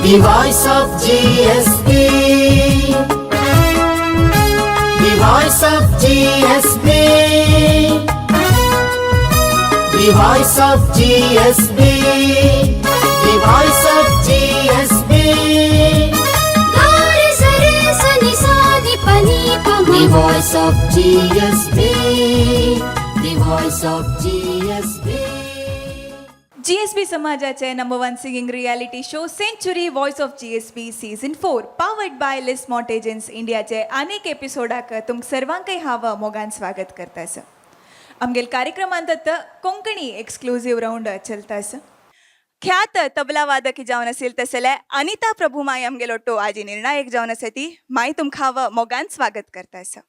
The voice of GSB. The voice of GSB. The voice of GSB. The voice of GSB. गा रे स रे स नि सा नि प नि प म. The voice of GSB. The voice of GSB. GSB समाजाचे number one singing reality show Century Voice of GSB season 4 powered by Liz Mortgages इंडियाचे अनेक एपिसोडाक तुमक सर्वांकय हांव मोगान स्वागत करता आसा. आमगेल कार्यक्रमांत कोंकणी एक्सक्लुझीव रावंड चलता आसा. ख्यात तबला वादक जावन असेल तसले अनिता प्रभू माय आमगेल ओट्टो आजी निर्णायक जावन आसा. ती माय तुमकां हांव मोगान स्वागत करता आसा.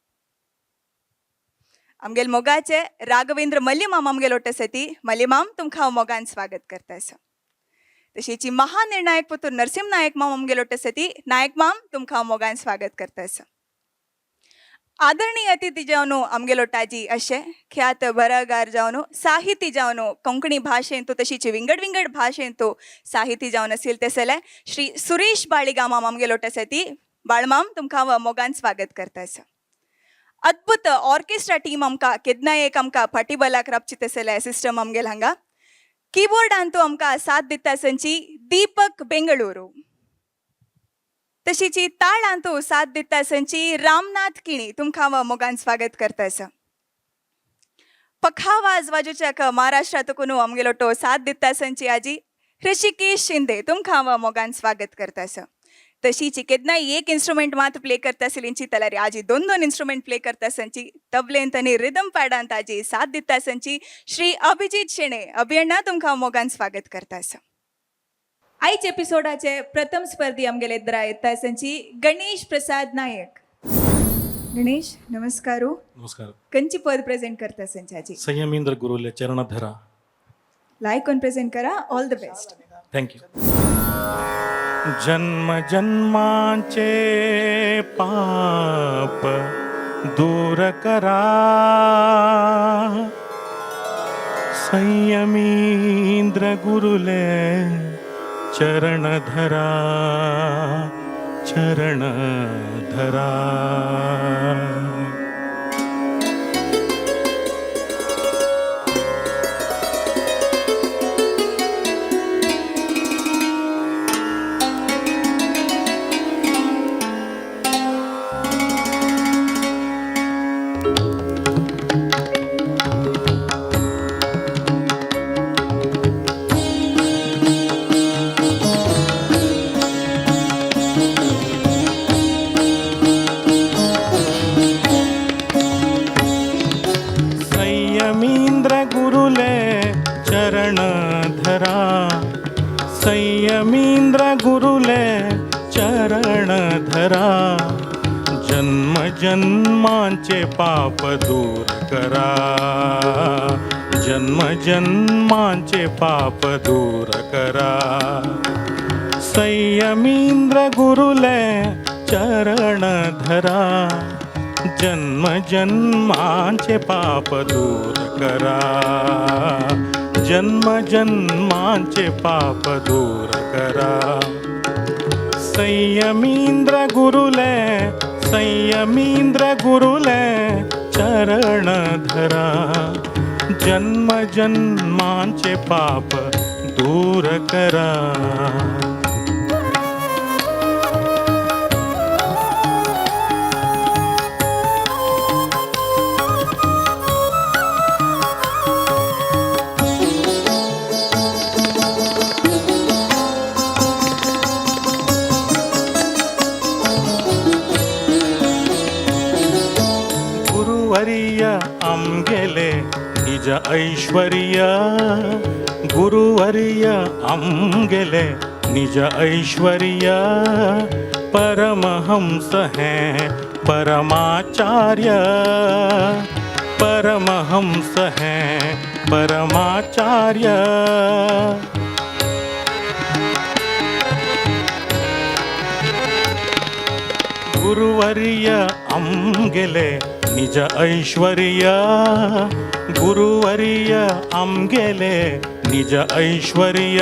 आमगेल मोगाचे राघवेंद्र मल्लीमाम आमगेल ओट्ट आसा. ती मल्लीमाम, तुमकां हांव मोगान स्वागत करता आसा. तशीच महानिर्णायक पुतूर नरसिंह नायक माम आमगेल ओट्ट आसा. ती नायक माम, तुमकां हांव मोगान स्वागत करता आसा. आदरणीय अतिथी जावन आमगेलो टाजी अशें ख्यात बरगार जावन, साहिती जावन, कोंकणी भाशेंतू तशीच विंगड विंगड भाशेंतू साहिती जावन असेल तसले श्री सुरेश बाळिगा माम आमगेलो आसा. ती बाळमाम, तुमकां हांव मोगान स्वागत करता आसा. अद्भुत ऑर्केस्ट्रा टीम आमकां केन्नाय एक आमकां फाटीबलाक राबची तसले सिस्टम आमगेल हांगा. कीबोर्डांतू आमकां साथ दिता संची दीपक बेंगळुरू, तशीची ताळांतू साथ दिता संची रामनाथ किणी. तुमकां हांव मोगान स्वागत करता आसा. पखावाज वाजोवच्याक महाराष्ट्रांत आमगेलो टो साथ दिता संची आजी ऋषिकेश शिंदे. तुमकां हांव मोगान स्वागत करता आसा. तशीची केन्नाय एक इन्स्ट्रुमेंट मात प्ले करता आसली जाल्यार आजी दोन दोन इन्स्ट्रुमेंट प्ले करता संची. तबलेंत आनी रिदम पॅडांत आजी साथ दिता संची श्री अभिजीत शेणे. अभियण्णा, तुमकां हांव मोगान स्वागत करता आसा. आयच्या एपिसोडाचे प्रथम स्पर्धी आमगेले येद्रा येता संची गणेश प्रसाद नायक. गणेश, नमस्कार. नमस्कार. कंची पद प्रेझेंट करता संचाची? संयमींद्र गुरुले चरणधरा. लायक ऑन प्रेझेंट करा. All the best. Thank you. जन्म जन्माचे पाप दूर करा, संयमींद्र गुरुले चरण धरा, चरण धरा. संयमींद्र गुरुले चरण धरा, संयमींद्र गुरुले चरण धरा, जन्म जन्मांचे पाप दूर करा, जन्म जन्मांचे पाप दूर करा, संयमींद्र गुरुले चरण धरा, जन्म जन्मांचे पाप दूर करा, जन्म जन्मांचे पाप दूर करा, संयमींद्र गुरुले, संयमींद्र गुरुले चरण धरा, जन्म जन्मांचे पाप दूर करा. गुरुवर्य आमगेले निज ऐश्वर्य, गुरुवर्य आमगेले निज ऐश्वर्य, परमहंस हैं परमाचार्य, परमहंस हैं परमाचार्य. गुरुवर्य आमगेले निज ऐश्वर्य, गुरुवर्य आमगेले निज ऐश्वर्य,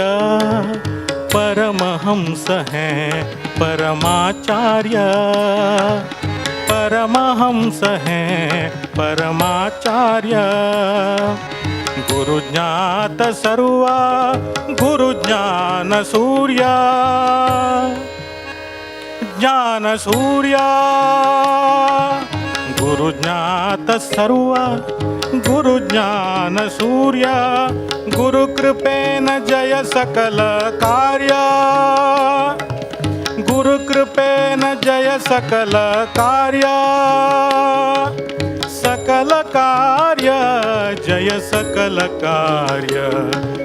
परमहंस हैं परमाचार्य, परमहंस हैं परमाचार्य। गुरु ज्ञात सर्वा, गुरु ज्ञान सूर्या, ज्ञान सूर्या। गुरु ज्ञात सर्वा, गुरु ज्ञान सूर्या, गुरु कृपेन जय सकल कार्य, गुरु कृपेन जय सकल कार्य, सकल कार्य जय सकल कार्य,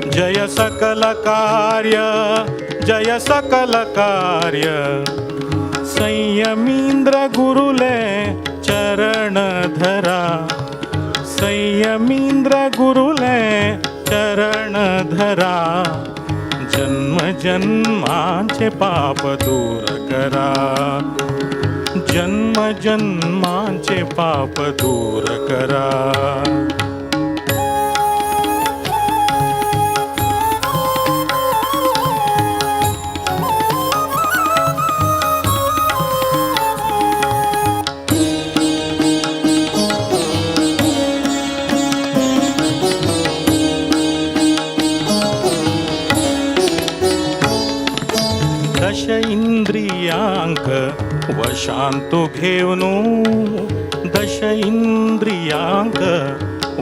जय सकल कार्य, जय सकल कार्य। संयमींद्र गुरुले चरण धरा, संयमींद्र गुरुले चरण धरा, जन्म जन्मांचे पाप दूर करा, जन्म जन्मांचे पाप दूर करा। दश इंद्रियांक वशांतु घेवनु, दश इंद्रियांक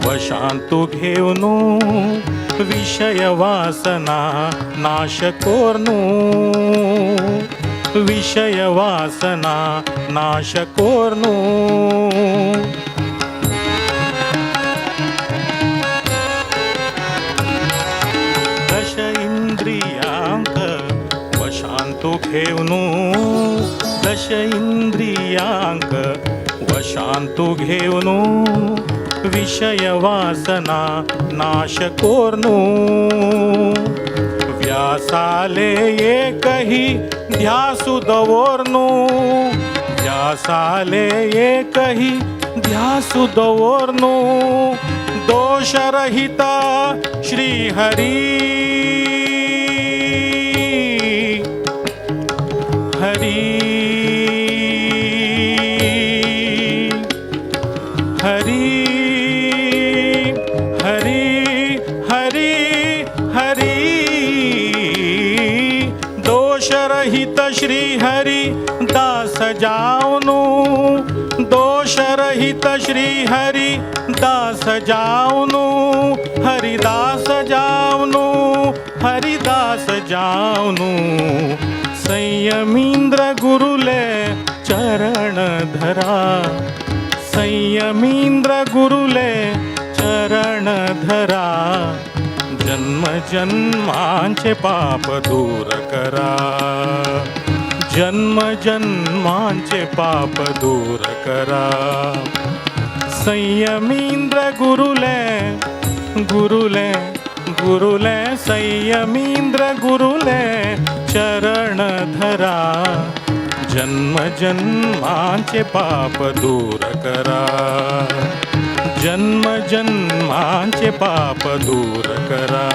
वशांतु घेवनु, विषय वासना नाश कोरनु, विषय वासना नाश कोरनु। दश इंद्रियांक वशांतु घेवनु, दश इंद्रियांक वशांतु घेवनु, विषय वासना नाश कोरनु। व्यासाले एकही ध्यासु दवोरनु, व्यासाले एकही ध्यासु दवोरनु, दोषरहित श्री हरी, हरी हरी हरी हरी हरी। दोषरहित श्री हरी दास जावनु, दोषरहित श्री हरी दास जावनु, हरिदास जावनु, हरिदास जावनु। संयमींद्र गुरुले चरण धरा, संयमींद्र गुरुले चरण धरा, जन्म जन्मांचे पाप दूर करा, जन्म जन्मांचे पाप दूर करा। संयमींद्र गुरुले, गुरुले, गुरुले, संयमींद्र गुरुले चरण धरा, जन्म जन्मांचे पाप दूर करा, जन्म जन्मांचे पाप दूर करा,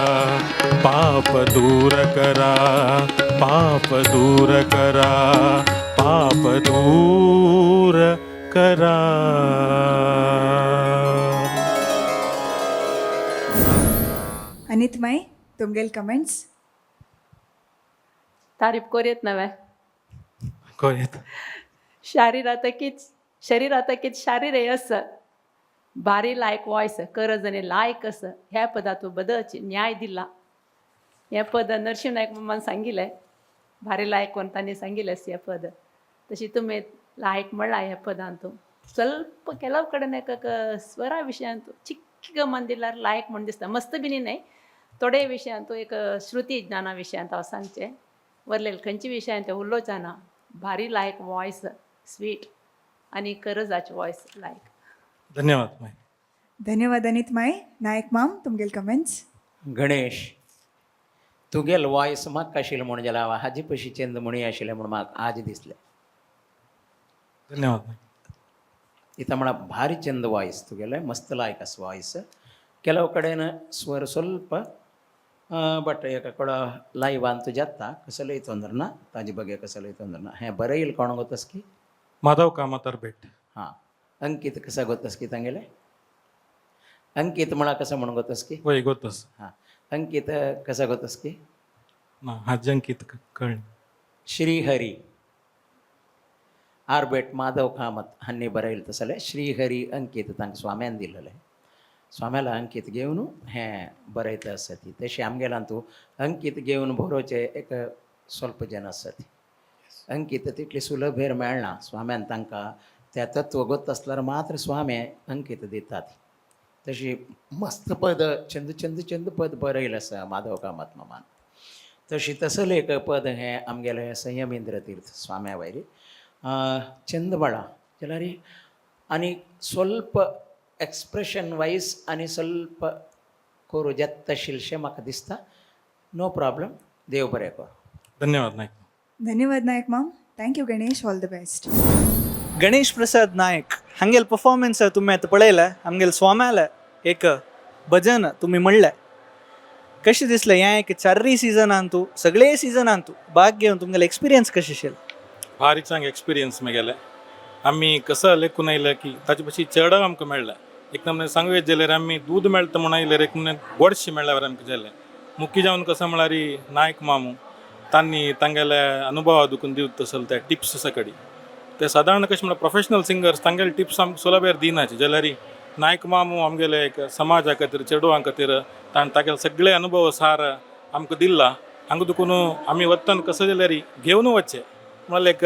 पाप दूर करा, पाप दूर करा, पाप दूर करा। अनित माई, तुमगेल कमेंट्स? तारीफ कोर येत नव्हे? कोण येत? शारीरातकीच शरीरातकीच शारीर हे असं भारी लायक वॉयस करज आनी लायक असं ह्या पदा तूं बदच न्याय दिला. हें पद नरशिंव नायक मामान सांगिल्लें, भारी लायक कोण तांणी सांगिल्लें हें पद. तशी तुमी लायक म्हणलां ह्या पदान तूं ಸ್ವಲ್ಪ ಕೆಲವು ಕಡೆನೆ ಸ್ವರ ವಿಷಯ ಅಂತೂ ಚಿಕ್ಕ ಗಮನ दिल्यार लायक म्हूण दिसता. मस्त बिनी न्हय, थोडे विशयांतू एक श्रुती ज्ञाना विशयांत हांव सांगचें वरलेले खंयच्या विशयान तें उलोवचें ना. भारी लायक वॉयस, स्वीट आनी करजाचे वॉयस लायक. धन्यवाद माई. धन्यवाद अनित माई. नायक माम, तुमगेल कमेंट्स? गणेश, तुगेल वॉयस म्हाका आशिल्लें म्हूण जाल्यार हांव हाजे पशी चंद म्हणी आशिल्लें म्हूण म्हाका आज दिसलें. धन्यवाद माई. इथं म्हणा भारी चंद वॉयस तुगेलें, मस्त लायक आसा वॉयस. ಕೆಲವು ಕಡೆನ ಸ್ವರ ಸ್ವಲ್ಪ बट एका कोडो लायवान तूं जाता कसलय ತೊಂದ್ರೆ ना ताजे बगे कसलय ತೊಂದ್ರೆ ना हें बरयल कोण गोतस की माधव कामत अर्बेट. हां, अंकित कसा गोतस की तांगेले अंकित म्हणा कसं म्हणून गोतस की? वय गोतस. हां, अंकित कसा गोतस की? ना, हाजी अंकित कळ्ळें. श्रीहरी आर्बेट माधव कामत हांणी बरयलें तसलें श्रीहरी अंकित तांकां स्वाम्यान दिलेलें. स्वाम्याला अंकित घेवन हें बरयता आसता ती. तशें आमगेल्यान तूं अंकित घेवन बरोवचें एक स्वल्प जन आसता ती. अंकित तितली सुलभेर मेळना. स्वाम्यान तांकां त्या तत्व गोत आसल्यार मात्र स्वामे अंकित दितात. तशी मस्त पद चंद चंद चंद पद बरयलें आसा माधव कामत मामान. तशी तसलें एक पद हें आमगेलें संयमेंद्र तीर्थ स्वाम्या वयर चंद बाळा जाल्यार आनी स्वल्प एक्सप्रेशन वायज आनी स्वल्प करूं जाता आशिल्लें म्हाका दिसता. नो प्रॉब्लम, देव बरें करूं. धन्यवाद नायक. धन्यवाद नायक माम. Thank you Ganesh, all the best. Ganesh Prasad Naik हांगेल performance तुमी आतां पळयलें. आमगेल स्वाम्याले एक भजन तुमी म्हणलें, कशें दिसलें? हें एक चारय सिजनान तूं सगळे सिजनान तूं भाग घेवन तुमगेले एक्सपिरियन्स कशें आशिल्लें? भारी चांग एक्सपिरियन्स मेगेले. आमी कसं लेखून आयले की ताचे पशी चेडो आमकां मेळ्ळें. एक नमूने सांगू येत जाल्यार आमी दूद मेळटा म्हूण आयल्यार एक नमूने गोडशें मेळ्ळ्यार आमकां जालें. मुख्य जावन कसं म्हळ्यार नायक मामू तांणी तांगेले अनुभवा दुखून दिवत तसले ते टिप्स सकडी ते सादारण कशें म्हळ्यार प्रोफेशनल सिंगर्स तांगेले टिप्स आमकां सुलभेर दिनाचे. जाल्यार नायक मामू आमगेले एक समाजा खातीर चेडवां खातीर ताणें तागेले सगळे अनुभव सार आमकां दिल्ला. हांगा दुखून आमी वतना कसं जाल्यार घेवन वचचें म्हळ्यार एक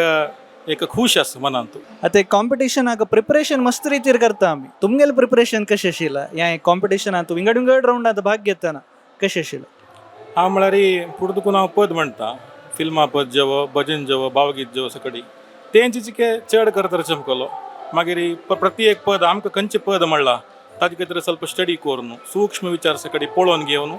एक खूश आसा मनांत. आतां एक कॉम्पिटिशनाक प्रिपरेशन मस्त रितीर करता आमी. तुमगेलें प्रिपरेशन कशें आशिल्लें ह्या कॉम्पिटिशनांत? विंगड विंगड रावंडांत भाग घेतना कशें आशिल्लें? हांव म्हळ्यार फुडें दुखून हांव पद म्हणटा, फिल्मां पद जेवो, भजन जेवो, भावगीत जेवो सकडी तेंचे चिके चड करता चमकलो. मागीर प्रति एक पद आमकां खंयचें पद म्हणलां ताजे खातीर ಸ್ವಲ್ಪ स्टडी करून सूक्ष्म विचार सकडी पळोवन घेवन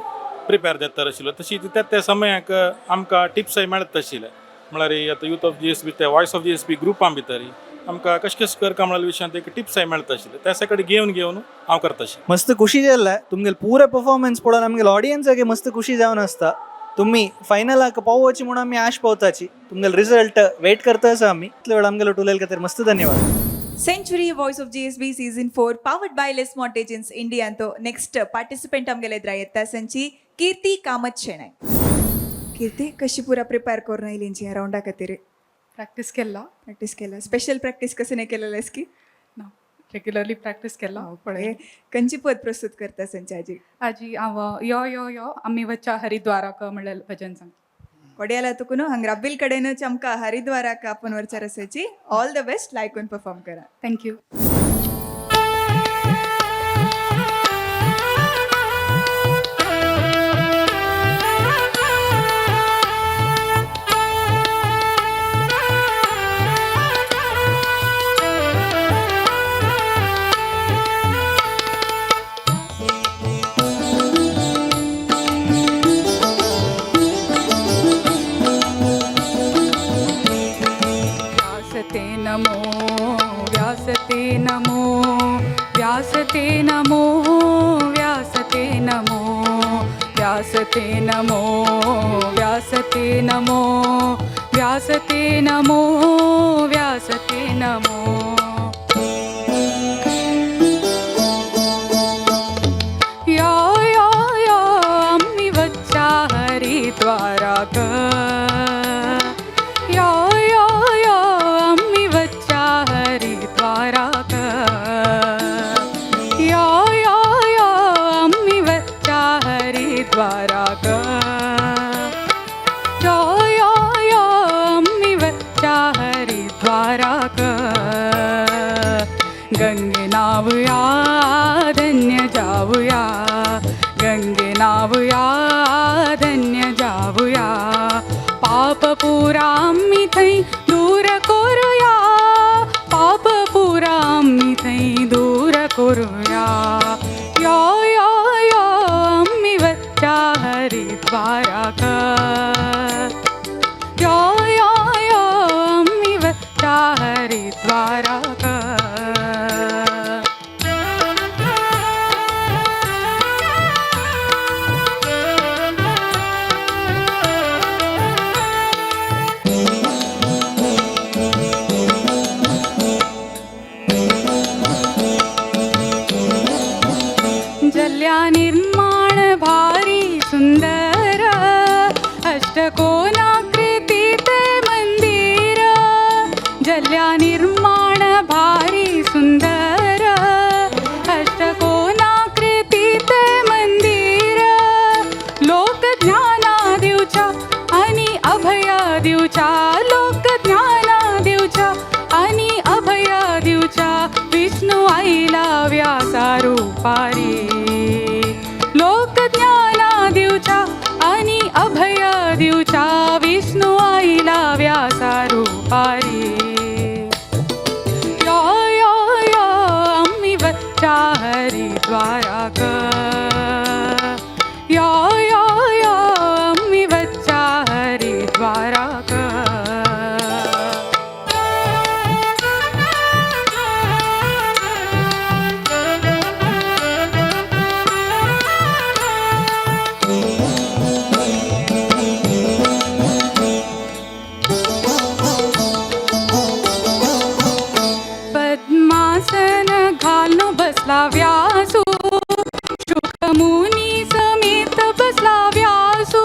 प्रिपेर जाता आशिल्लो. तशी त्या त्या समयाक आमकां टिप्सय मेळत आशिल्ले. म्हळ्यार आतां यूथ ऑफ जीएसबी ते वॉयस ऑफ जीएसबी ग्रुपां भितर आमकां कशें कशें करका म्हळ्यार विशयांत एक टिप्सय मेळत आशिल्ले. त्या सकडी घेवन घेवन हांव करता आशिल्लें. मस्त खुशी जाल्लें तुमगेले पुरे परफॉर्मन्स पळोवन. आमगेले ऑडियन्साक मस्त खुशी जावन आसता. तुमी फायनलाक पावोवची म्हणून आमी आश पावताची. तुमगेले रिजल्ट वेट करता आसा आमी. इतले वेळ आमगेले उलयले खातीर मस्त धन्यवाद. Century voice of GSB season 4 powered by less mortgages India ಅಂತೂ ನೆಕ್ಸ್ಟ್ ಪಾರ್ಟಿಸಿಪೆಂಟ್ आमगेले ಎದುರ येता संची कीर्ती कामत शेणै. कीर्ती, कशी पुरा प्रिपेअर करून आयली ह्या रावंडा खातीर? प्रॅक्टीस केला. प्रॅक्टीस केला? स्पेशल प्रॅक्टीस कसं नाही केलेलं की? ना, रेग्युलरली प्रॅक्टीस केला पळय. कंची पद प्रस्तुत करता संची आजी? आजी, हांव यो यो यो आमी वच्चा हरिद्वाराक म्हणलें भजन सांग. ಕೊಡೆಯಲ ತುಕುನು ಹಂಗ ರಬ್ಬಿಲ್ ಕಡೆನು ಚಮಕ ಹರಿದ್ವಾರಕ್ಕೆ आपण वरच्या रसायची. ऑल the best, लायकून परफॉर्म करा. Thank you. व्यासते नमो व्यासते नमो व्यासते नमो व्यासते नमो व्यासते नमो व्यासते नमो व्यासते नमो व्यासते नमो. यो यो यो आम्ही वच्चा हरिद्वाराक. यो यो यो आम्ही वच्चा हरिद्वाराक. यो यो यो आम्ही वच्चा हरिद्वाराक. यो यो यो आम्ही वच्चा हरिद्वाराक. गंगे नावया धन्य जाऊया, गंगे नावया धन्य जाऊया. पाप पुरा आम्ही थंय दूर करूया, पाप पुरा आम्ही थंय दूर करूया. यो यो यो आम्ही वच्चा हरिद्वाराक. यो यो यो आम्ही वच्चा हरिद्वाराक. अष्टकोनाकृती ते मंदिर, जल्या निर्माण भारी सुंदर. अष्टकोनाकृती ते मंदिर, लोक ज्ञाना दिवच्या आणि अभया दिवच्या, लोक ज्ञाना दिवच्या आणि अभया दिवच्या, विष्णू आईला व्यासारूपारी. लोक ज्ञाना दिवच्या आणि अभया दिवच्या, विष्णू आईला व्यासारूपारी. यो यो यो आम्ही वच्चा हरिद्वाराक, यो यो यो आम्ही वच्चा हरिद्वाराक. पद्मासन घालून बसला व्यासू, शुकमुनी समेत बसला व्यासू.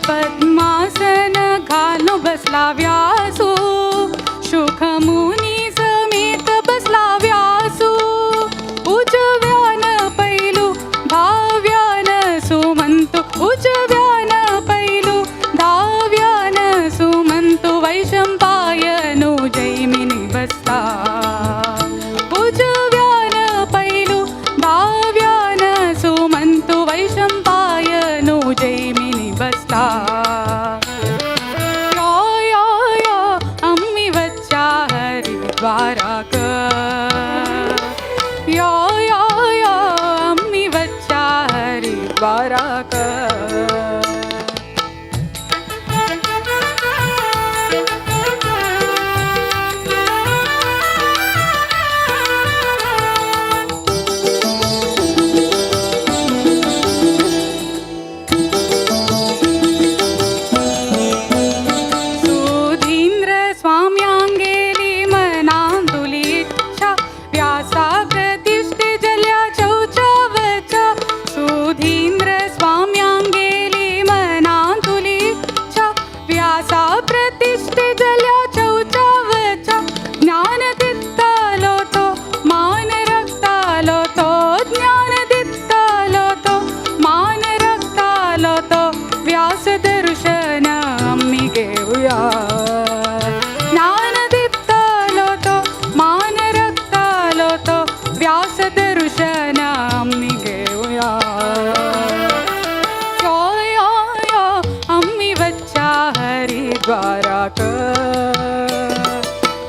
पद्मासन घालून बसला व्यासू, शुकमुनी समेत बसला व्यासू. उजव्यान पैलू भाव्यान सुमंतु, उजव्यान पैलू धाव्यान सुमंतु, वैशंपायनो जैमिनी बसला. उजव्यान पैलू डाव्यान सुमंतु, वैशंपायनो जैमिनी बसला. यो यो यो आम्ही वच्चा हरिद्वाराक, यो यो यो आम्ही वच्चा हरिद्वाराक. सुधींद्र स्वाम्यांगेली मनांतुली इच्छा, व्यासा प्रतिष्ठे जल्या चौचावचा. सुधींद्र स्वाम्यांगेली मनांतुली इच्छा, व्यासा प्रतिष्ठे जल्या चौचावचा. ज्ञान दित्तालो तो मान रक्तालो तो, ज्ञान दित्तालो तो मान रक्तालो तो, व्यास दर्शन आम्ही घेऊया. ज्ञान दित्तालो तो मान रक्तालो तो, व्यास दर्शन आम्ही घेऊया. यो यो यो आम्ही वच्चा हरिद्वाराक,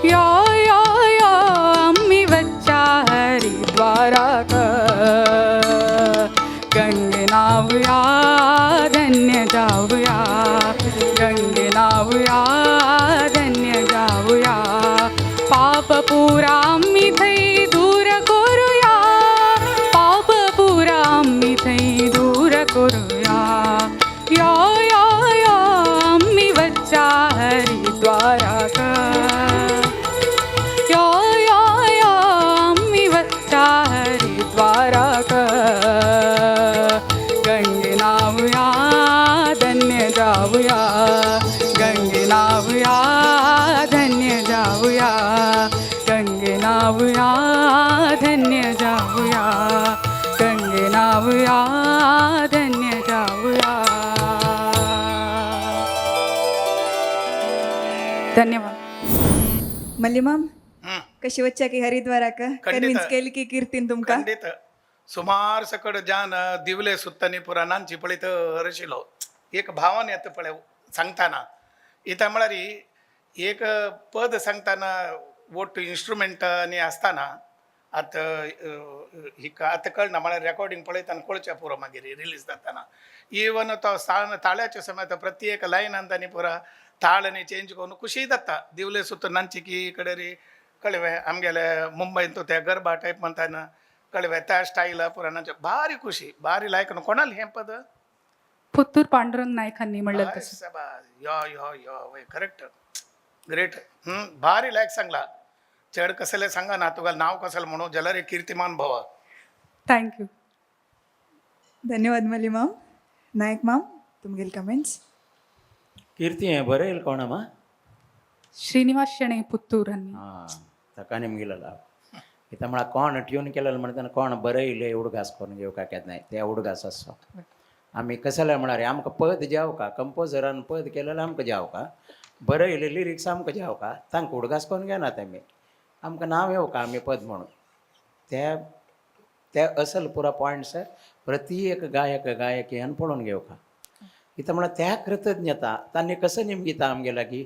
यो यो यो आम्ही वच्चा हरिद्वाराक. गंगे नावया धन्य जाऊया, गंगे नावया धन्य जाऊया. पाप पुरा आम्ही थै दूर करूया, पाप पुरा आम्ही थै दूर करूया. यो यो यो आम्ही वच्चा हरिद्वाराक, यो यो यो आम्ही वच्चा हरिद्वाराक. गंगे नावया धन्य जाऊया, गंगे नावया धन्य जाऊया, गंगे नावया धन्य जाऊया, गंगे नावया धन्य जाऊया. धन्यवाद. मल्लीमाम, कशी वच्चा की हरिद्वाराक? कन्विन्स केली की कीर्तीन तुमका? ಖಂಡಿತ. ಸುಮಾರು ಸಕಡ ಜಾನ ದಿವಲೆ ಸುತ್ತನಿ ಪುರ नानची पळयत हरशिलो एक भावन येता पळय सांगताना. इता म्हळ्यार एक पद सांगताना वोट इन्स्ट्रुमेंट आनी आसताना आतां हिका आतां कळना, म्हळ्यार रेकॉर्डिंग पळयतना कळचें पुरो मागीर रिलीज जाताना. इवन तो ताळ्याचे समेत प्रत्येक लायनान तांणी पुरा ताळ आनी चेंज करून खुशी जाता. दिवले सुद्दां नानची की कडेरी कळवे आमगेले मुंबयन तो त्या गरबा टायप म्हणताना कळवे त्या स्टायल पुरा नाचे. भारी खुशी, भारी लायक. कोणाला हें पद? पुत्तूर पांडुरंग नायकांनी म्हणलं तसं. यो यो यो, वय, करेक्ट, ग्रेट. भारी लायक सांगला. चड कसले सांगा ना, तुका नाव कसले म्हणू जाल्यार कीर्तिमान भव. Thank you. धन्यवाद मल्लीमाम. नायक माम, तुमगेले कमेंट्स? कीर्ती हें बरयल कोण आमा? श्रीनिवास शेणै पुत्तूर हांणी. हां, ताका निमगिलेलो. कित्याक म्हळ्यार कोण ट्यून केलेलो म्हणटा कोण बरयलें उडगास करून घेवपाक येत ते उडगास आसचो. आमी कसले म्हळ्यार आमकां पद जावका, कंपोजरान पद केलेलें आमकां जावका, बरयले लिरिक्स आमकां जावका, तांकां उडगास करून घेनात आमी, आमकां नांव येवका आमी पद म्हणून. ते ते असल पुरा पॉयंट्स प्रति एक गायक गायकी हान पळोवन घेवका. कित्याक म्हळ्यार त्या कृतज्ञता तांणी कसं निमगिता आमगे लागीं,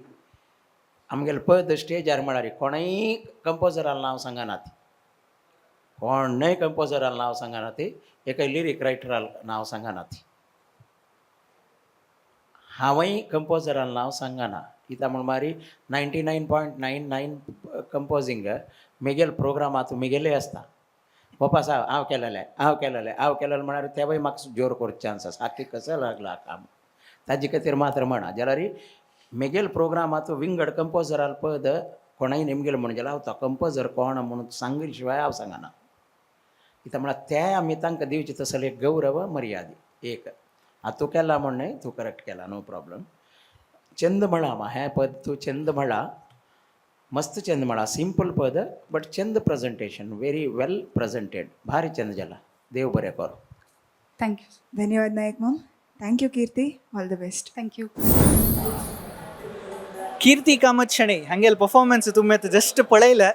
आमगेलें पद स्टेजार म्हळ्यार कोणूय कंपोजरान नांव सांगनात, कोणूय कंपोजरान नांव सांगनात, एका लिरीक रायटरान नांव सांगनात. हांवूय कंपोजरान नांव सांगना, कित्याक म्हण मारी 99.99 कंपोजींग मेगेल प्रोग्रामांत मेगेले आसता. बापा साहब हांव केलेलें, हांव केलेलें, हांव केलेलें म्हळ्यार तेवूय म्हाका जोर करूंक चान्स आसा. आख्खी कसो लागला काम ताजे खातीर मात्र म्हणा जाल्यार मेगेल प्रोग्रामांत विंगड कंपोजराल पद कोणाय निमगेल म्हण जाल्यार हांव तो कंपोजर कोण म्हणून सांगील शिवाय हांव सांगना. कित्याक म्हळ्यार ते आमी तांकां दिवचे तसले एक गौरव मर्याद एक. आतां तूं केला म्हण न्हय, तूं करेक्ट केला, नो प्रॉब्लम. चंद म्हळा मा हें पद तूं चंद म्हळा, मस्त चंद म्हळा, सिंपल पद but Chand presentation, very well presented, भारी चंद जाला. देव बरें करूं. Thank you. धन्यवाद Naik ma'am. Thank you Keerthi, all the best. Thank you. Keerthi Kamath Shenoy हांगेल performance तुमी आतां जस्ट पळयले.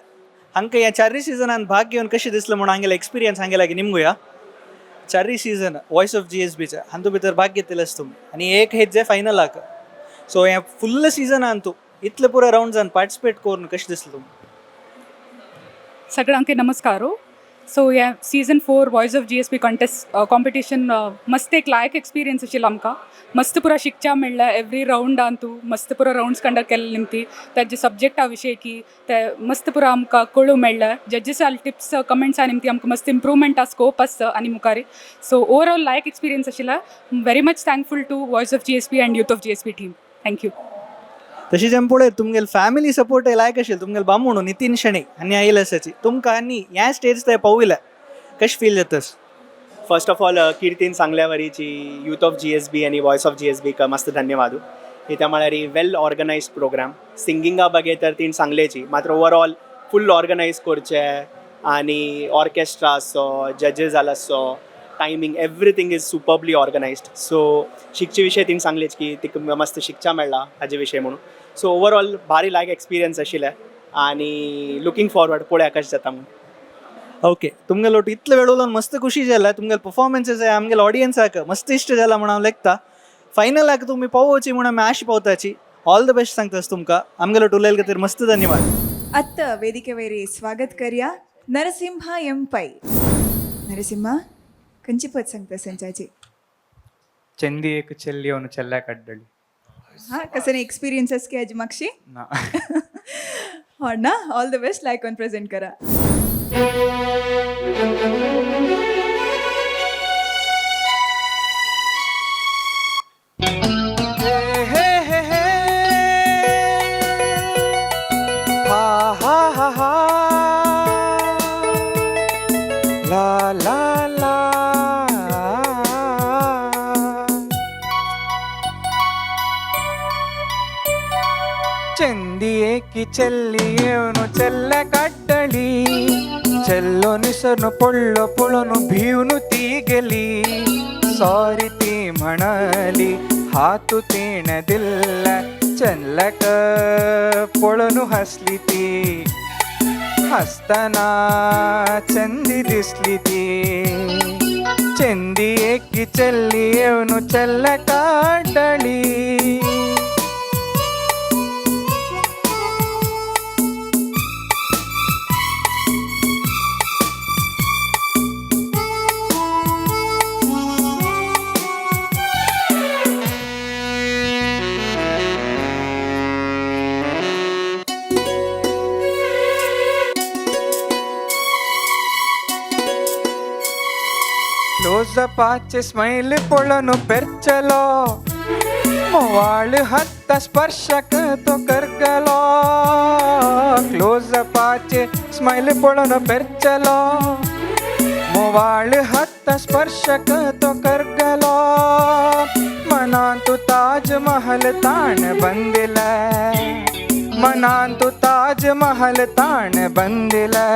हांकां ह्या चारय सिजनान भाग घेवन कशें दिसलें म्हणून हांगेले एक्सपिरियन्स हांगे लागीं निमगुया. चारय सीझन वॉयस ऑफ जीएसबीचे हातूंत भितर भाग घेतिल्लेच तुमी आनी एक हेत जे फायनलाक, सो ह्या फुल्ल सिजनान तूं इतले पुरो रावंड्सान पार्टिसिपेट करून कशें दिसलें तुमकां? सगळ्यांक नमस्कार. सो हे season 4 Voice of GSB contest competition मस्त एक लायक एक्सपिरियन्स आशिल्लो आमकां. मस्त पुरा शिकच्या मेळ्ळें एवरी रावंडान. तूं मस्त पुरा रावंड्स कंडक्ट केल्ले निमती ताजे सब्जेक्टा विशय की ते मस्त पुरा आमकां कळूं मेळ्ळें. जजीस टिप्स कमेंट्सा निमती आमकां मस्त इम्प्रुवमेंटा स्कोप आसता आनी मुखार. So overall like experience आशिल्ला. Very much thankful to Voice of GSB and Youth of GSB team. Thank you. तशीच आमी पळयत तुमगेले फॅमिली सपोर्ट लायक आशिल्लो. तुमगेले बामूण नितीन शणै आनी आयिल्ले आसाची तुमकां आनी ह्या स्टेज ते पावयले, कशें फील जाता? फर्स्ट ऑफ ऑल, किर्तीन सांगल्यावरीची यूथ ऑफ जीएसबी आनी वॉयस ऑफ जीएसबीक मस्त धन्यवाद. कित्याक म्हळ्यार वेल ऑर्गनायज्ड प्रोग्राम. सिंगिंगा बगे तर तीन सांगलेची, मात्र ओवरऑल फूल ऑर्गनायज करचे आनी ऑर्केस्ट्रा आसो, जजेस आसो, timing, everything is superbly organized. So शिकचे विशय तीन सांगलेच की तिका मस्त शिकच्या मेळ्ळा हाजे विशय म्हणून. सो ओवरऑल भारी लायक एक्सपिरियन्स आशिल्लें आनी लुकींग फॉरवर्ड पळोवया कशें जाता म्हणून. ओके, तुमगेलो ಒಟ್ಟು इतले वेळ उलोवन मस्त खुशी जाला. तुमगेले परफॉर्मन्सेस आमगेले ऑडियन्साक मस्त इश्ट जाला म्हणून हांव लेखता. फायनलाक तुमी पावोवची म्हणून आमी आश पावताची. ऑल the best सांगतास तुमकां. आमगेलो उलयले खातीर मस्त धन्यवाद. ಅತ್ತ ವೇದಿಕೆ ವೇರಿ स्वागत करया नरसिंहा एम पै. नरसिंहा, खंयची पद सांगता संचाची? चंदी एक ಚೆಲ್ಲಿಯವನು ಚೆಲ್ಲ ಕಡ್ಡಳಿ. हां, कसं एक्सपिरियन्स की आजी मागशी? ना. हो ना, all the best. Like on present करा. हे हे हे, हा हा हा हा, ला ला ला. ಚಂದಿ ಏಕಿ ಚೆಲ್ಲಿಯವನು ಚೆಲ್ಲ ಕಡ್ಡಳಿ, ಚೆಲ್ಲೋ ನಿಸನು ಪೊಳ್ಳೋ ಪೊಳನು ಭೀವನು ತೀಗಲಿ, ಸಾರಿ ती म्हणाली हातू तीण दिल्ल, चल्लक पळोवन हसली ती, हसतना चंदी दिसली ती. चंदी एकी चल्ली येवन चल्ल काडली. ಕ್ಲೋಸ್ ಪಾಚೆ ಸ್ಮೈಲ್ ಪೊಳನು ಪೆರ್ಚಲೋ, ಮೊವಾಳು ಹತ್ತ ಸ್ಪರ್ಶಕ ತೊ ಕರ್ಗಲೋ. ಕ್ಲೋಸ್ ಪಾಚೆ ಸ್ಮೈಲ್ ಪೊಳನು ಪೆರ್ಚಲೋ, ಮೊವಾಳು ಹತ್ತ ಸ್ಪರ್ಶಕ ತೊ ಕರ್ಗಲೋ. मनांतु ताजमहल ताण बंदिले, मनांतु ताजमहल ताण बंदिले।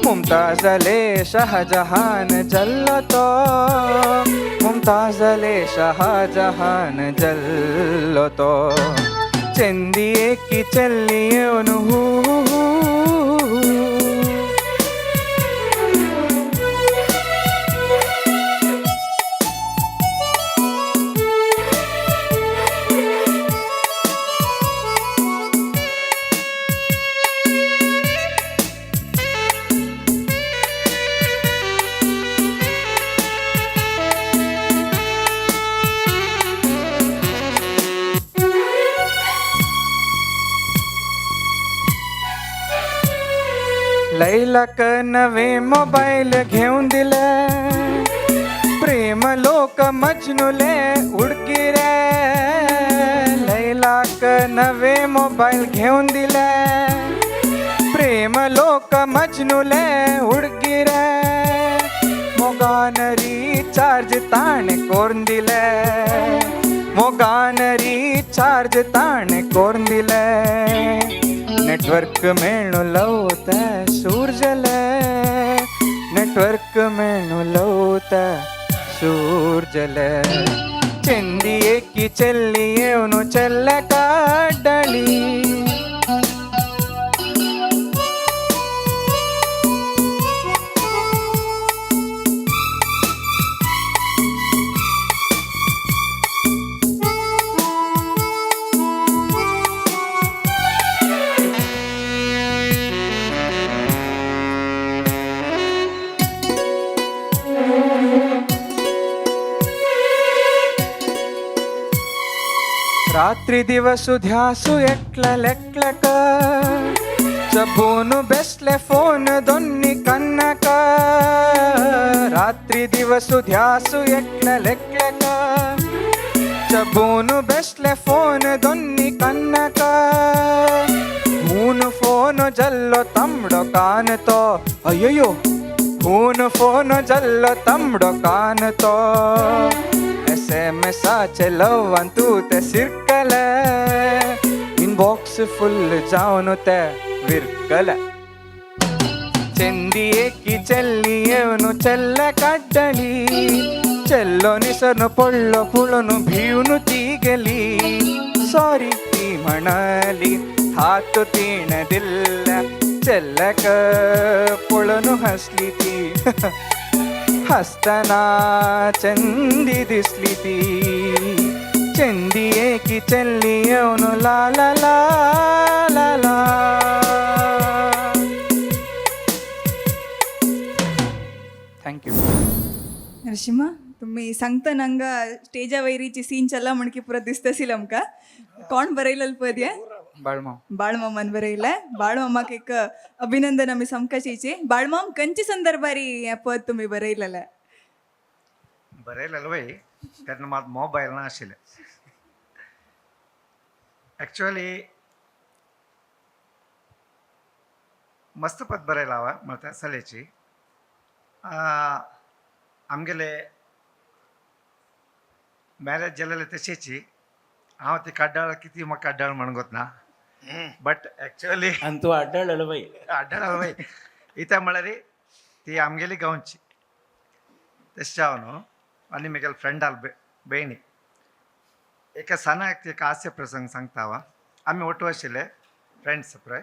मुमताजले शाहजहान जल्लो तो, मुमताजले शाहजहान जल्लो तो। चेंदी एकी चेल्ली येवन हू हू हू। लैलाक नवे मोबाईल घेवन दिले, प्रेम लोक मजनुले उडकी रे। लैलाक नवे मोबाईल घेवन दिले, प्रेम लोक मजनुले उडकी रे। मोगान रिचार्ज ताणे करून दिले, मोगान रिचार्ज ताणे करून दिले। नेटवर्क मेळू लवता सूरजले, नेटवर्क मेळू लवता सूरजले। चेंदी एकी चेल्ली येवन चेल्ले काडली। रात्री दिवस ध्यासू एकल्या लेकल्याक, चबून बेसले फोन दोन्ही कन्नक। रात्री दिवस ध्यासू एकल्या लेकल्याक, चबून बेसले फोन दोन्ही कन्नक। हून फोन जल्लो तमडो कान तो, अय्यो हून फोन जल्लो तमडो कान तो। एसएमएसाचे लव्वान तूं ते सिरकले, इनबॉक्स फुल जावन ते विरकले। चेंदी एकी चेल्ली येवन चेल्ले काडली, चेल्लो निसरून पडलो पळोवन भिवन ती गेली। सॉरी ती म्हणाली हात तिणें दिल्ले, चेल्ल्याक पळोवन हसली ती। हसतना चंदी दिसली ती, चंदी एकी चेल्ली येवन ला ला ला ला ला। Thank you. Narasimha, तुम्ही सांगतना हांगा स्टेजा वयरीची सीन चल्ला म्हणकी पुरो दिसता आमकां. कोण बरयलें पद हें? बाळमाम. बाळमामान बरयलें. बाळमामाक एक अभिनंदन आमी सामकाचेचे. बाळमाम, खंयचे संदर्भारी हें पद तुमी बरयलेलें? बरयलेलें वय तेन्ना मात मोबायल नाशिल्लें. एक्चुअली मस्त पद बरयलां हांवें म्हळ्यार चलयेची. आमगेले मॅरेज जालेलें तशेंची हांव ती काड्डाळ कितें म्हाका काड्डाळ म्हणून ना, बट एक्चुअली आनी तूं आड्डळलो बाई. आड्डळ बाई इत्या म्हळ्यार ती आमगेली गांवची तशें हांव न्हू. आनी म्हगेले फ्रेंडाल भयणी एका सणाक एक हास्य प्रसंग सांगता हांव. आमी ओटो आशिल्ले फ्रेंड्स पळय,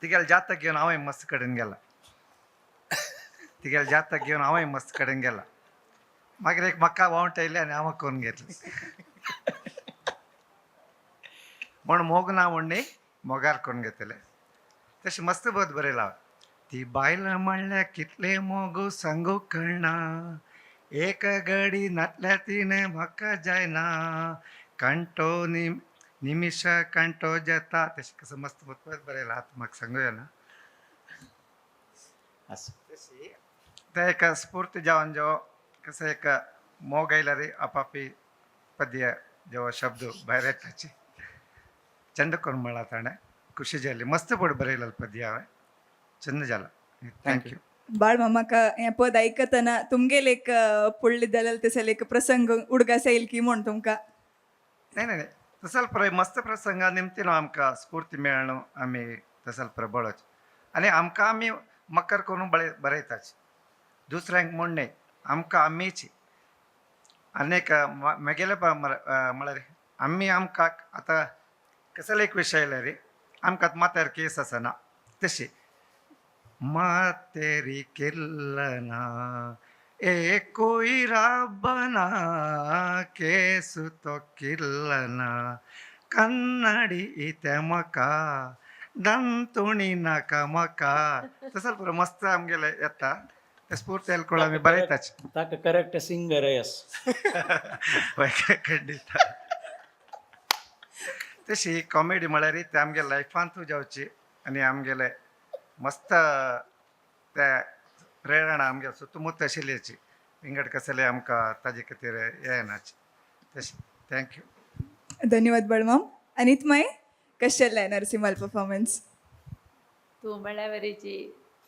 तिगेले जातक घेवन हांवूय मस्त कडेन गेला, तिगेले जातक घेवन हांवूय मस्त कडेन गेला. मागीर एक म्हाका वावट आयली आनी हांव करून घेतली म्हण मोग ना म्हण न्ही मोगार करून घेतले. तशें मस्त बद बरयलां. ती बायल म्हणल्यार कितले मोग सांगू कळना, एक घडी नातल्या तिणें म्हाका जायना, कंटो निमिशा कंटो जाता. तशें कसं मस्त पद बरयलां आतां म्हाका सांगू येना. आसूं. तशी ते एक स्फूर्ती जावन जो कसं एक मोग आयल्यार आपापी पद्य जो शब्द भायर येताची चंद करून म्हणला ताणें. खुशी जाली मस्त पड बरयलें पद्य हांवें, चंद जाला. Thank you. बाळ मामाका हें पद आयकतना तुमगेल एक पडले जाल्यार तसले एक प्रसंग उडगास येईल की म्हण तुमकां? नाही नाही तसल पळय मस्त प्रसंगा निमतीन आमकां स्फूर्ती मेळ्ळो, आमी तसल प्रबळच आनी आमकां आमी मकर करून बरयताच, दुसऱ्यांक म्हूण न्हय, आमकां आमीच. आनीक म्हगेले म्हळ्यार आमी आमकां आतां कसलो एक विशय आयलो रे, आमकां माथ्यार केस आसना तशी मातेरी किल्लना ए कोई राबना केसु तो किल्लना कन्नडी इते मका दंतुणी नाका मका. तसं पुरो मस्त आमगेले येता ते स्फूर्ती येयलो आमी बरयताच. ताका करेक्ट सिंगर येस. हय, खंडीत. तशी कॉमेडी म्हळ्यार ते आमगे लायफांतूय जावची आनी आमगेले मस्त ते प्रेरणा आमगे सुतमुत आशिल्ल्याची विंगड कसले आमकां ताजे खातीर हें येनाची तशें. Thank you. धन्यवाद बाळमाम. अनित माय, कशें जालें नरसिंहाल परफॉर्मन्स? तूं म्हणल्या वरीची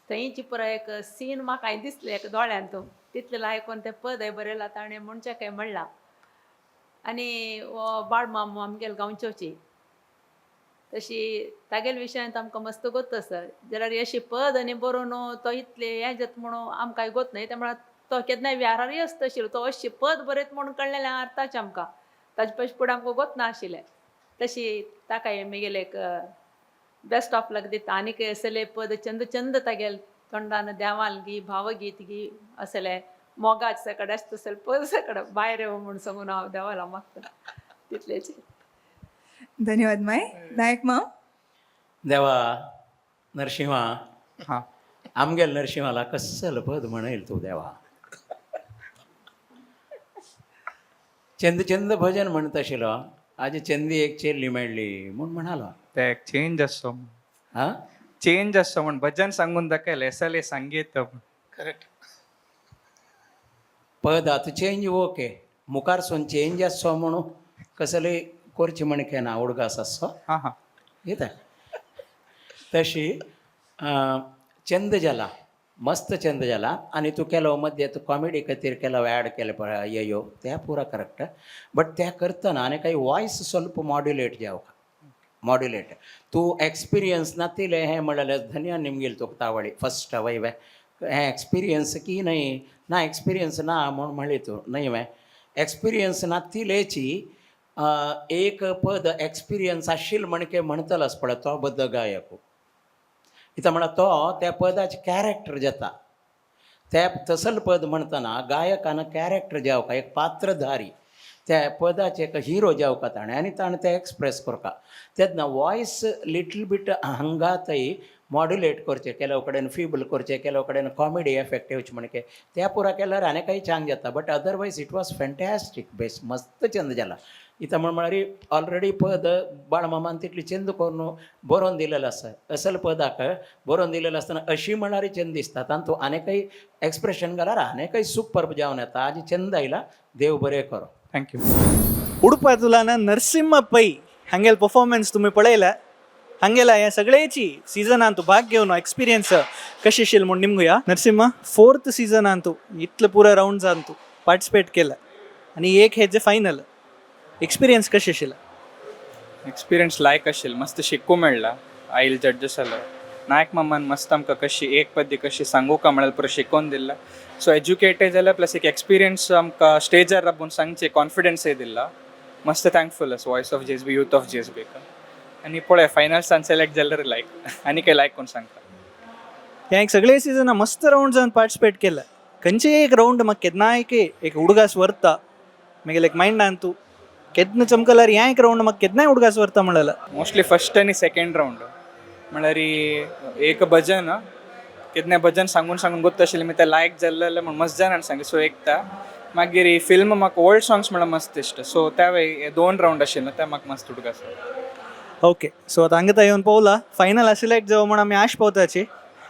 थंयची पुराय एक सीन म्हाका दिसलें एक दोळ्यान. तूं तितलें आयकोन तें पदय बरयलां ताणें म्हणचें काय म्हणलां. आनी हो बाळमाम आमगेले गांवचोची तशी तागेले विशयांत आमकां मस्त गोत आसा. जाल्यार अशी पद आनी बरोवन तो इतलें हें जाता म्हणून आमकां गोत न्हय. त्या म्हळ्यार तो केन्नाय व्यारारय आसता आशिल्लो. तो अशी पद बरयत म्हणून कळ्ळें अर्थाचें आमकां, ताजे पयशे फुडें आमकां गोत नाशिल्लें. तशी ताका म्हगेलें एक बेस्ट ऑफ लक दिता. आनीक असले पद चंद चंद तागेले तोंडान देवाल गी भावगीत गी असले मोगाच सकड आसता तसले पद सकड भायर येवं म्हूण सांगून हांव देवाला मागता तितलेच. धन्यवाद माय. नायक माम? देवा नरसिंहा. हां. आमगेल नरसिंहाला कसल पद म्हणेल तूं देवा. चंद चंद भजन म्हणत आशिल्लो, आज चंदी एक चेल्ली मेळ्ळी म्हूण म्हणालो. ते एक चेंज आसचो. हां. चेंज आसचो म्हण भजन सांगून दाखयलें, एसएलए संगीत. करेक्ट. पद आतां चेंज ओके, मुखार सून चेंज आसचो म्हणून कसले करची म्हण केन्ना उडगास आसचो. हां हां येता तशी चंद जाला, मस्त चंद जाला. आनी तूं केलो मध्ये तूं कॉमेडी खातीर केलो ॲड केले पळय येयो, ते पुरा करेक्ट. बट त्या करतना आनी काही वॉयस ಸ್ವಲ್ಪ मॉड्युलेट जावका मॉड्युलेट. तूं एक्सपिरियन्स नातिले हें म्हणलें धन्या निमगेल तुका तावळी फस्ट वय हें एक्सपिरियन्स की न्हय ना, एक्सपिरियन्स ना म्हूण म्हणली तूं न्हय वे. एक्सपिरियन्स नातिलेची एक पद एक्सपिरियन्स आशिल्ल म्हणके म्हणटलोच पळय तो बद्द गायक इथं म्हणा तो त्या पदाचे कॅरेक्टर जाता. त्या तसल पद म्हणतना गायकान कॅरेक्टर जावका, एक पात्रधारी त्या पदाचे एक हिरो जावका ताणें आनी ताणें तें एक्सप्रेस करका. तेन्ना वॉयस लिटल बीट हांगातय मॉड्युलेट करचें, केलो कडेन फिबल करचें, केलो कडेन कॉमेडी एफेक्ट येवचे म्हणके त्या पुरा केल्यार आनी काही चांग जाता. But otherwise it was fantastic, बेस मस्त चंद जाला. इथं म्हण म्हळ्यार ऑलरेडी पद बाळमामान तितली चंद करून बरोवन दिलेलं आसा. असल पदाक बरोवन दिलेलं आसतना अशी म्हळ्यार चंद दिसता आनी तूं आनीकय एक्सप्रेशन घाल्यार आनीकय सुपर जावन येता. आजी चंद आयला, देव बरें करो. Thank you. उडपातुलान नरसिंह पै हांगेल परफॉर्मन्स तुमी पळयला. हांगेला ह्या सगळ्याची सीझनान तूं भाग घेवन एक्सपिरियन्स कशी आशिल्ली म्हूण निमगुया. नरसिंह, फोर्थ सीझनान तूं इतले पुरा रावंड्सान तूं पार्टिसिपेट केला आनी एक हेजे फायनल, एक्सपिरियन्स कशें आशिल्लें? एक्सपिरियन्स लायक आशिल्लो, मस्त शिकू मेळ्ळा. आयल जड्जस आलो नायक मामान मस्त आमकां कशी एक पद्य कशी सांगू का म्हळ्यार पुरो शिकोवन दिला. सो एज्युकेटेड जाल्यार प्लस एक एक्सपिरियन्स आमकां स्टेजार राबून सांगचे कॉन्फिडन्सय दिला. मस्त थँकफूल आसा voice of GSB, youth of जीएसबीक. आनी पळय फायनल्सान सिलेक्ट जाल्यार लायक आनी काय लायक कोण सांगता. ह्या एक सगळे सीझना मस्त रावंड्सान पार्टिसिपेट केला. खंयचे एक रावंड म्हाका केन्नाय एक उडगास व्हरता मागीर एक मायंडान तूं केन्ना चमकल्यार ह्या एक रावंड म्हाका केन्नाय उडगास व्हरता म्हणलें? मोस्टली फर्स्ट आनी सेकंड रावंड म्हळ्यार एक भजन केन्ना भजन सांगून सांगून गोत्त आशिल्लें मी, तें लायक जाल्लें म्हूण मस्त जाणान सांगलें. सो एकता मागीर फिल्म म्हाका ओल्ड सॉंग्स म्हळ्यार मस्त इश्ट. सो त्या वेळी दोन रावंड आशिल्ले ते म्हाका मस्त उडगास. ओके, सो आतां हांगा येवन पावला, फायनल सिलेक्ट जावं म्हूण आमी आश पावताची.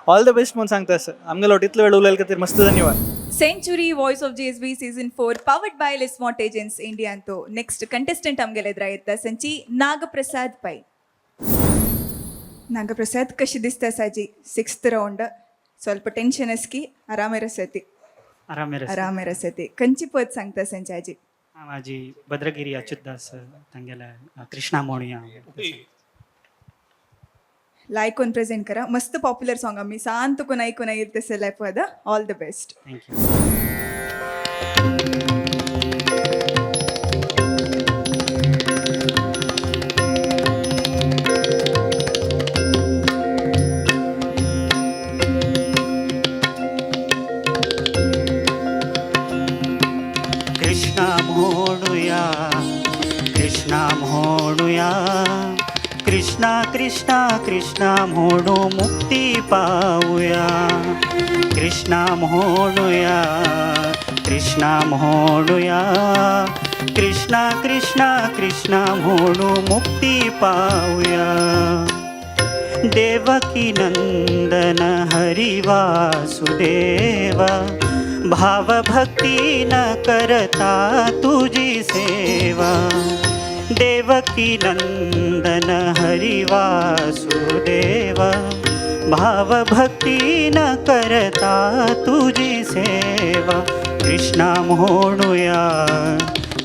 ऑल the best म्हूण सांगता सर. आमगेलो इतलो वेळ उलयले खातीर मस्त धन्यवाद. Century voice of GSB season 4 powered by Lismont agents India ಅಂತೂ ನೆಕ್ಸ್ಟ್ ಕಂಟೆಸ್ಟೆಂಟ್ आमगेले ಎದುರಾಯ್ತ ಸಂಚಿ ನಾಗಪ್ರಸಾದ್ ಪೈ. ನಾಗಪ್ರಸಾದ್, कशी दिसता साजी सिक्स्थ राऊंड? ಸ್ವಲ್ಪ टेन्शन असकी आरामेर सती. आरामेर. आरामेर सती. खंयची पद सांगता संचाजी? हांव भद्रगिरी अच्युतदास तांगेल्या कृष्णा म्हणुया. लायक कोन प्रेझेंट करा. मस्त पॉप्युलर सॉंग आम्ही सांत कोण ऐकून येईल तसं लायक पद. All the best. Thank you. Krishna म्हणूया, कृष्णा म्हणूया, कृष्णा कृष्णा कृष्णा म्हणू मुक्ती पावूया. कृष्णा म्हणूया, कृष्णा म्हणूया, कृष्णा कृष्णा कृष्णा म्हणू मुक्ती पावूया. देवकी नंदन हरि वासुदेवा, भावभक्ती न करता तुझी सेवा. देवकी नंदन हरि वासुदेवा, भावभक्ती न करता तुझी सेवा. कृष्णा म्हणूया,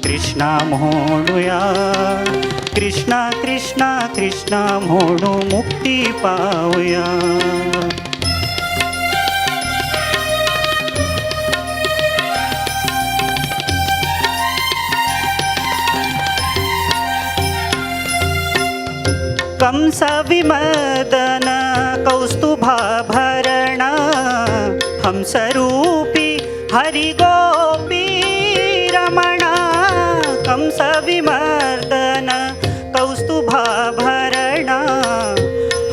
कृष्णा म्हणूया, कृष्णा कृष्णा कृष्णा म्हणू मुक्ती पावूया. कंस विमर्दन कौस्तुभाभरण, हंसरूपी हरिगोपी रमण. कंस विमर्दन कौस्तुभाभरण,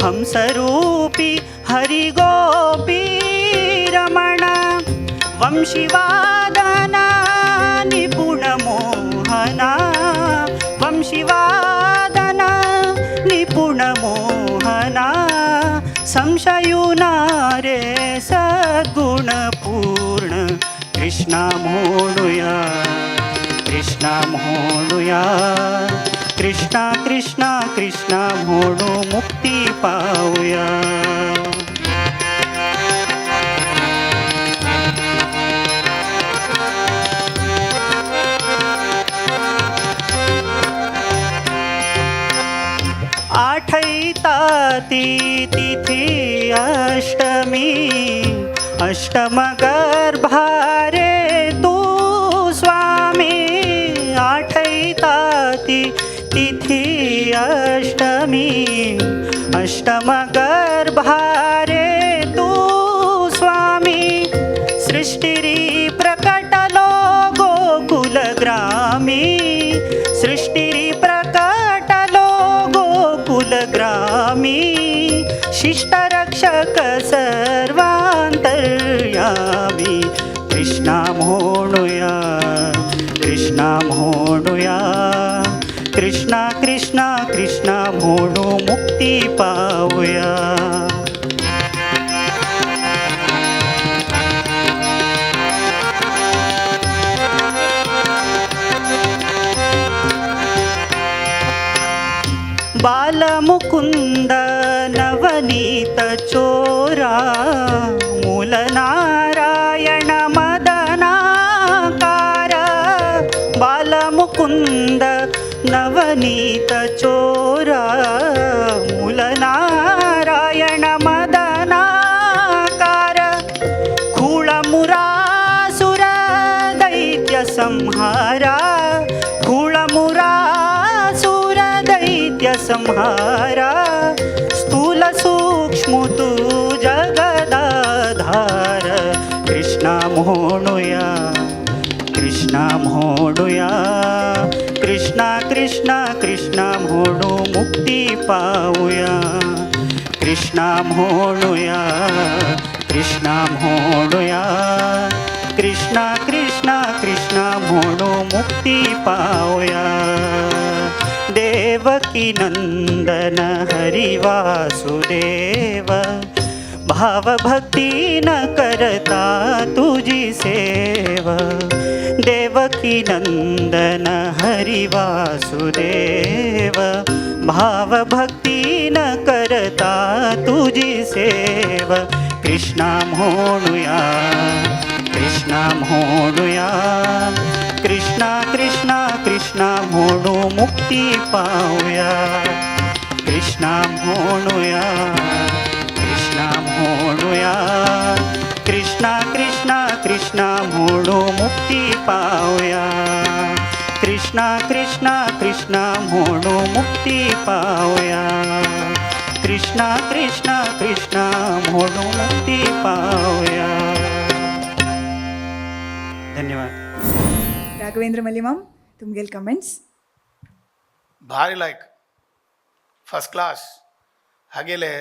हंसरूपी हरिगोपी रमण. वंशीवादन निपुण मोहना, वंशीवादन निपुण मोहना, संशयुना रे सद्गुण पूर्ण. कृष्णा म्हणूया, कृष्णा म्हणूया, कृष्णा कृष्णा कृष्णा म्हणू मुक्ती पावूया. आठैताती तिथी अष्टमी, अष्टम गर्भारे तू स्वामी. आठैताती तिथी अष्टमी, अष्टम गर्भारे तू स्वामी. सृष्टिरी प्रकटलो गोकुल ग्रामी, सृष्टिरी प्रकटलो गोकुल ग्रामी. शिष्टरक्षक सर्वांतर्यामी. कृष्णा म्हणूया, कृष्णा म्हणूया, कृष्णा कृष्णा कृष्णा म्हणू मुक्ती पावूया. बालमुकुंद नवनीत चोरा, मूल नारायण मदनाकार. बालमुकुंद नवनीत चोरा, मूल नारायण मदनाकार. खूळमुरासुर दैत्य संहारा, खूळमुरासुर दैत्य संहारा. स्थूल सूक्ष्म तू जगदाधार. कृष्णा म्हणूया, कृष्णा म्हणूया, कृष्णा कृष्णा कृष्णा म्हणू मुक्ती पावूया. कृष्णा म्हणूया, कृष्णा म्हणूया, कृष्णा कृष्णा कृष्णा म्हणू मुक्ती पावूया. देवकी नंदन हरि वासुदेव, भावभक्ती न करता तुझी सेवा. देवकी नंदन हरि वासुदेव, भावभक्ती न करता तुझी सेवा. कृष्णा म्हणुया, कृष्णा म्हणुया, कृष्णा कृष्णा कृष्णा म्हणू मुक्ती पावया, कृष्णा म्हणुया, कृष्णा म्हणुया, कृष्णा कृष्णा कृष्णा म्हणू मुक्ती पावया, कृष्णा कृष्णा कृष्णा म्हणू मुक्ती पावया, कृष्णा कृष्णा कृष्णा म्हणू मुक्ती पावया. धन्यवाद. राघवेंद्र मलिमाम, तुमगेल कमेंट्स. भारी लायक, फर्स्ट क्लास. हागेले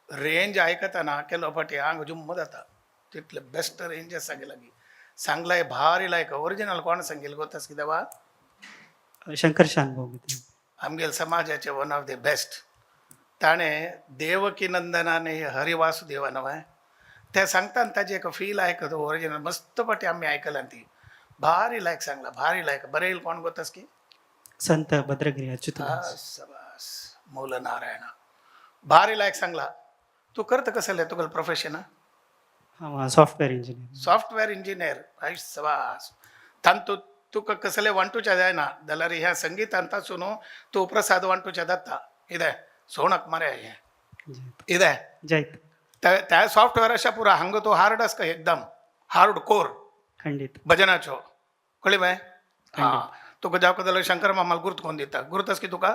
रेंज आयकतना केलो फाटी आंग जुम्म जाता, तितले बेस्ट रेंज आसा लागीं सांगलाय. भारी लायक. ओरिजिनल कोण सांगेल गोतास कितें वा? शंकर शानभाऊ. आमगेल समाजाचे वन ऑफ the best. ताणें देवकी नंदनाने हरिवासुदेवा नव्हे ते सांगता ताजें एक फील आयकत ओरिजिनल मस्त पाटी आमी आयकलां ती. भारी लायक सांगला, भारी लायक. बरयल कोण गोतास की? संत भद्रगिरी अच्युत. सबास, मूल नारायण. भारी लायक सांगला. तू करता कसं तुका प्रोफेशन? हांव सॉफ्टवेअर इंजिनियर. Software engineer, सबास. तांतू तुका कसले वांटूच्या जायना जाल्यार ह्या संगीतान तासून तूं प्रसाद वांटूच्या जाता. कितें सोणक मरे हें कितें. जैत. त्या सॉफ्टवेअर अशा पुरा हांगा तो हार्ड आसता, एकदम हार्ड कोर. खंडीत. भजनाचो कळ्ळी मगे? हां, तुका जावका जाल्यार शंकर मामाल गुर्त कोन्न दिता. गुर्त आसा की तुका?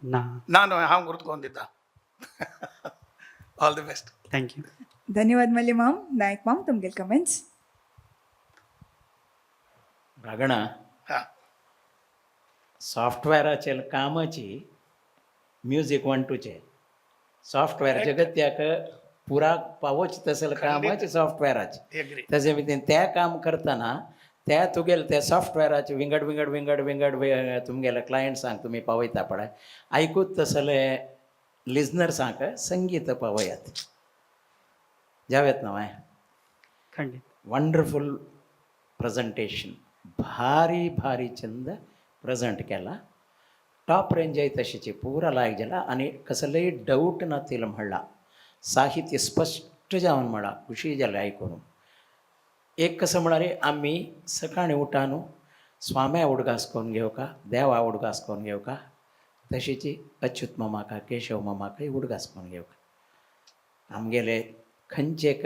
ना. ना न्हय, हांव गुर्त कोन्न दिता. All the best. Thank you. धन्यवाद मल्ली माम. नायक माम, तुमगेल कमेंट्स. रागणा, हां. सॉफ्टवेअराचेर कामाची म्युजीक वांटूचे सॉफ्टवेअर जगत्याक पुरा पावोच तसले कामाचे सॉफ्टवेअराचे. एग्री. तशें भितर त्या काम करतना त्या तुगेले त्या सॉफ्टवेअराचे विंगड विंगड विंगड विंगड तुमगेले क्लायंट्सांक तुमी पावयता पळय, आयकूत तसले लिजनर्सांक संगीत पावयात जावेत ना मागीर. खंडीत. Wonderful presentation. भारी भारी चंद प्रेझेंट केला. टॉप रेंज आहे तशीची, पुरा लायक जाला आनी कसलेय डाऊट नातील म्हणला. साहित्य स्पश्ट जावन म्हणला, खुशी जालें आयकून. एक कसं म्हळ्यार आमी सकाळीं उठा न्हू, स्वाम्या उडगास करून घेवका, देवा उडगास करून घेवका, तशीची अच्युत मामाका, केशव मामाकय उडगास करून घेवका. आमगेले खंयचें एक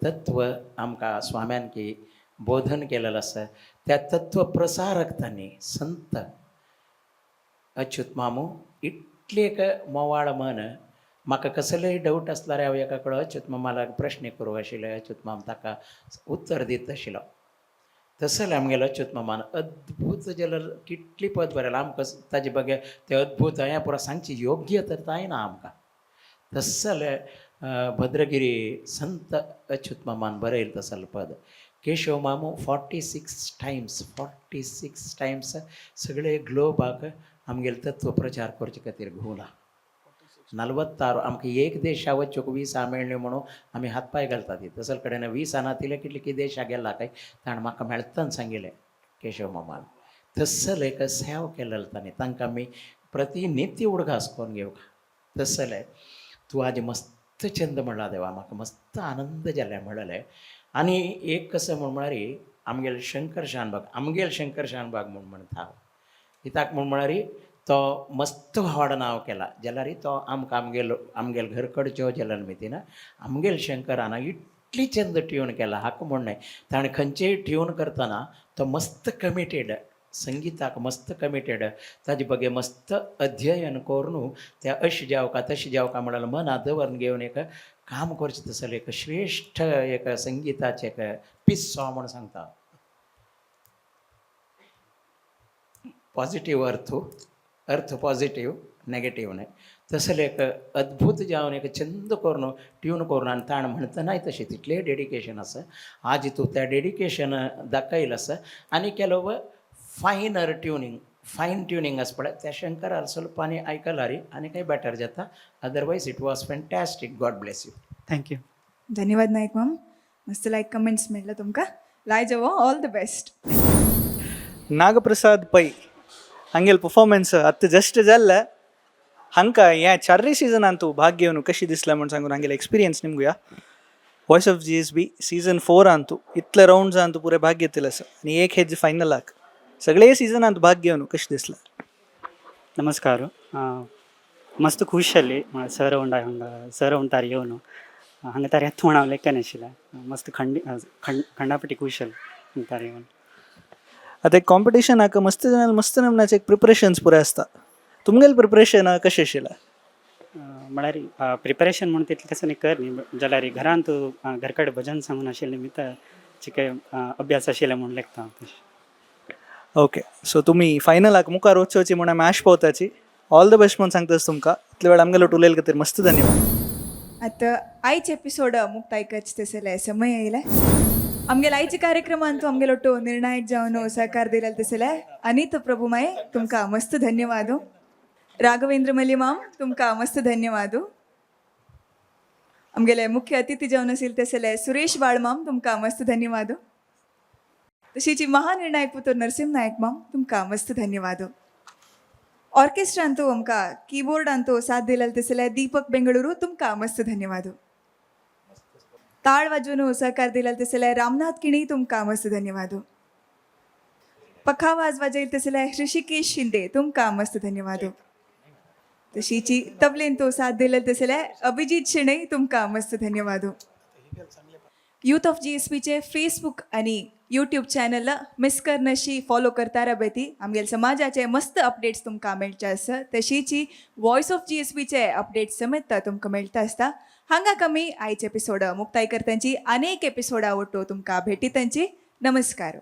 तत्व आमकां स्वाम्यान की बोधन केलेलें आसा, त्या तत्व प्रसारक तांणी संत अच्युत मामू. इतलें एक मोवाळ मन. म्हाका कसलेय डावट आसल्यार हांव एका कडेन अच्युत मामाला प्रश्न करूं आशिल्लें, अच्युत माम ताका उत्तर दीत आशिल्लो. तसलें आमगेलो अच्युत मामान अद्भूत जाल्यार कितली पद बरयलां आमकां ताजे बगे तें अद्भूत हें पुरो सांगची योग्य तर जायना आमकां. तसलें भद्रगिरी संत अच्युत मामान बरयलें तसलें पद. केशव मामू 46 times, 46 times सगळे ग्लोबाक आमगेले तत्व प्रचार करचे खातीर घुंवला. 46. आमकां एक देशा वचूंक विसा मेळ्ळी म्हणून आमी हात पांय घालतात. तसले कडेन विसा नातिल्ले कितले की देशा गेला काय ताणें म्हाका मेळतना सांगिल्लें केशव मामान. तसलें एक सेव केलेलें ताणें. तांकां आमी प्रतिनित्य उडगास करून घेवंक. तसलें तूं आज मस्त चंद म्हणला देवा, म्हाका मस्त आनंद जालें म्हणलें. आनी एक कसं म्हण म्हळ्यार आमगेले शंकर शानभाग, आमगेल शंकर शानभाग म्हूण म्हणटा हांव. कित्याक म्हूण म्हळ्यार तो मस्त व्हड नांव केला जाल्यार तो आमकां आमगेलो आमगेल घर कडच्यो जाल्यार मितीन आमगेल शंकरान इतली चंद ट्यून केला हाका म्हण न्हय. ताणें खंयचेय ट्यून करतना तो मस्त कमिटेड, संगिताक मस्त कमिटेड. ताजे बगे मस्त अध्ययन करून त्या अशें जावका तशें जावका म्हळ्यार मनां दवरून घेवन एक काम करचें तसलें एक श्रेश्ठ एक संगिताचें एक पिस्सो म्हूण सांगता. पॉझिटीव अर्थ, अर्थ पॉझिटीव, नेगेटीव न्हय. तसलें एक अद्भूत जावन एक चंद करून ट्यून करून आनी ताणें म्हणटनाय तशें तितलें डेडिकेशन आसा. आज तूं त्या डेडिकेशन दाखयलें आसा. आनी ಕೆಲವು फायनर ट्युनींग, फायन ट्युनींग आसा पळय, त्या शंकरार ಸ್ವಲ್ಪ आनी आयकल्यार आनी काही बेटर जाता. Otherwise it was fantastic. God bless you. Thank you. धन्यवाद नायक माम. मस्त लायक कमेंट्स मेळ्ळो तुमकां. लाय जवो, all the best. Nagaprasad pi हांगेल performance आत्तां जस्ट जाल्ले. हांकां ह्या चारय सिजनान तूं भाग घेवन कशी दिसलें म्हूण सांगून हांगेले एक्सपिरियन्स निमगुया. Voice of GSB season फोरांतू इतले रावंड्सांतू पुरे भाग घेतिल्ले आसा आनी एक हेज फायनलाक सगळे सिजनांत भाग घेवन कशें दिसलें? नमस्कार. मस्त खूश जाली स रावंड हांगा स रावंड येवन हांगा तार येता म्हूण हांव लेखनाशिल्लें. मस्त खंडी खंडापटी खूश जाली हांगा तार येवन. आतां एक कॉम्पिटिशनाक मस्त जाण मस्त नमनाचे एक प्रिपरेशन्स पुरे आसता, तुमगेलें प्रिपरेशन कशें आशिल्लें? म्हळ्यार प्रिपरेशन म्हूण तितलें तशें कर न्ही, जाल्यार घरांत घर कडेन भजन सांगून आशिल्लें निमित्त चिके अभ्यास आशिल्लें म्हूण लेखता हांव तशें. ओके, सो तुमी फायनलाक मुखार वचोची म्हूण आमी आश पावताची. ऑल the best म्हूण सांगता तुमकां. इतले वेळ आमगेलो उलयले खातीर मस्त धन्यवाद. आतां आयचे एपिसोड मुक्ताय करचे तसले समय येयले. आमगेले आयचे कार्यक्रमांत आमगेलो तो निर्णायक जावन सहकार दिलेले तसले अनित प्रभुमाय तुमकां मस्त धन्यवाद. राघवेंद्र मलिमाम तुमकां मस्त धन्यवाद. आमगेले मुख्य अतिथी जावन आशिल्ले तसले सुरेश बाळमाम तुमकां मस्त धन्यवाद. तशीच महानिर्णायक पुत्र नरसिंह नायक माम तुमकां मस्त धन्यवाद. ऑर्केस्ट्रांतू आमकां कीबोर्डांतू साथ दिलेले तसले दीपक बेंगळुरू तुमकां मस्त धन्यवाद. ताळ वाजून सहकार दिलेले तसले रामनाथ किणी तुमकां मस्त धन्यवाद. पखावाज वाजयल तसले ऋषिकेश शिंदे तुमकां मस्त धन्यवाद. तशीची तबलेंतू साथ दिलेले तसले अभिजित शेणै तुमकां मस्त धन्यवाद. यूथ ऑफ जीएसबीचे फेसबुक आणि यूट्यूब चॅनल मिस करनशी फॉलो करता राबयती. आमगेले समाजाचे मस्त अपडेट्स तुमकां मेळचे आसा. तशीची वॉयस ऑफ जीएसबीचे अपडेट्स समेत तुमकां मेळटा आसता. हांगा कमी आयचे एपिसोड मुक्ताय करतांची अनेक एपिसोडा ओटो तुमकां भेटी तांची. नमस्कार.